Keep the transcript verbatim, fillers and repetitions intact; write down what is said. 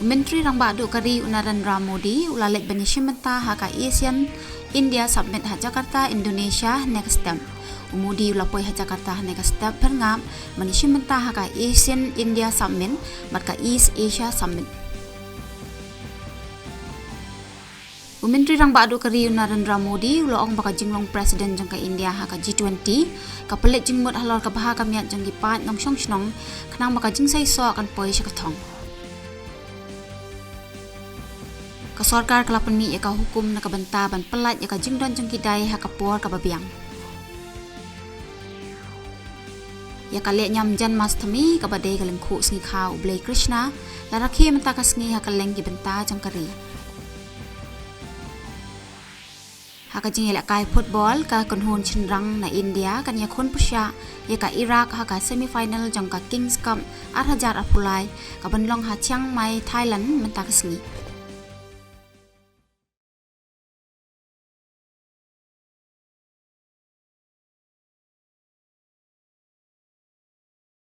Myntri Rangbah Duh ka ri u Narendra Modi u la leit ban ïashim bynta ha ka ASEAN India Summit ha Jakarta, Indonesia hynne ka step. U Modi u la poi ha Jakarta hynne ka step pyrngap ban ïashim bynta ha ka ASEAN India Summit bad ka East Asia Summit. U Myntri Rangbah Duh ka ri u Narendra Modi u la ong ba ka jinglong President jong ka India ha ka G twenty ka pynleit jingmut halor ka bha ka miat jong ki paid nongshong shnong, khnang ba ka jingseisoh kan poi sha ka thong. Ka sorkar ka la pynmih ïa ka hukum na ka bynta ban pyllait ïa ka jingdon jong ki dai ha ka por kaba biang. Ïa ka lehniam Janmashtami kaba dei ka lyngkhuh sngi kha u Blei Krishna la rakhe mynta ka sngi ha kylleng ki bynta jong ka ri. Ha ka jingïalehkai football, ka kynhun shynrang na India kan ïakhun pyrshah ïa ka Iraq ha ka semi-final jong ka Kings Cup ar hajar arphew lai, ka ban long ha Chiang Mai, Thailand mynta ka sngi.